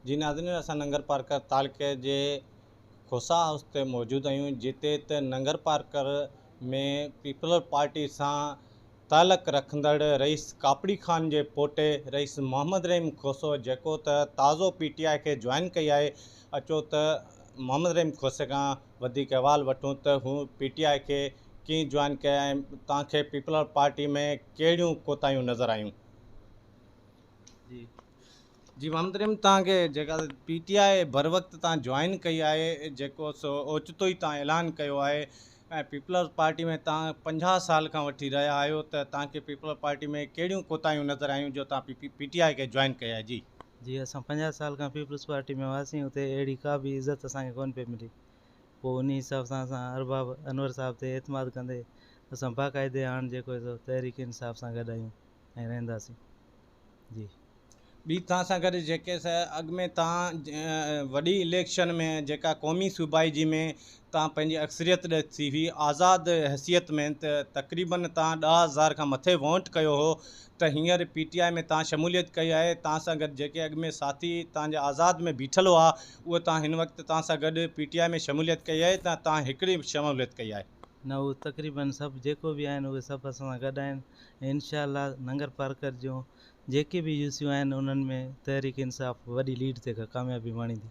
جي ناظرين اسان ننگر پارڪر تعلقي جي کوسا هائوس تي موجود آهيون جتي ته ننگر پارڪر ۾ پيپلز پارٽي سان تعلق رکندڙ رئيس ڪاپڙي خان جي پوٽي رئيس محمد رحيم کوسو جيڪو ته تازو پي ٽي آء کي جوائن ڪئي آهي اچو ته محمد رحيم کوسي کان وڌيڪ احوال وٺون ته هو پي ٽي آء کي ڪيئن جوائن ڪيا ۽ توهان کي پيپلز پارٽي ۾ ڪهڙيون ڪوتاهيون نظر آيون. جي جي محمد رحيم توهان کي جيڪا پي ٽي آء بروقت توهان جوائن ڪئي آهي جيڪو سو اوچتو ئي توهان اعلان ڪيو آهي ۽ پيپلز پارٽي ۾ توهان 50 سال کان وٺي رهيا آهيو ته توهان کي پيپلز پارٽي ۾ ڪهڙيون ڪوتاهيون نظر آيون جو توهان پي ٽي آء کي جوائن ڪئي آهي جي. جي اسان 50 سال کان پيپلز پارٽي ۾ هئاسين اتي اهڙي ڪا به عزت اسان کي ڪونه پئي ملي پوء انهي حساب سان اسان ارباب انور صاحب تي اعتماد ڪندي اسان باقاعدي هاڻ جيڪو سو تحريڪ انصاف سان گڏ آهيون ۽ رهنداسين جي. ٻي توهان سان گڏ جيڪي اڳ ۾ توهان وڏي اليڪشن ۾ جيڪا قومي صوبائي جي ۾ توهان پنهنجي اڪثريت ڏسي هئي آزاد حيثيت ۾ ته تقريبن توهان 10,000 کان مٿي ووٽ ڪيو هو ته هينئر پي ٽي آء ۾ توهان شموليت ڪئي آهي توهان سان گڏ جيڪي اڳ ۾ ساٿي توهان جا آزاد ۾ بيٺل هئا اهي توهان هن وقت توهان سان گڏ پي ٽي آء ۾ شموليت ڪئي آهي ته توهان هڪڙي شموليت ڪئي آهي. نه اهي تقريبن سڀ جيڪو به آهن اهي سڀ اسان سان گڏ آهن ۽ انشاء الله ننگر پارڪر جون جيڪي به يوسيون آهن انهن ۾ تحريڪ انصاف وڏي ليڊ تي ڪاميابي ماڻيندي.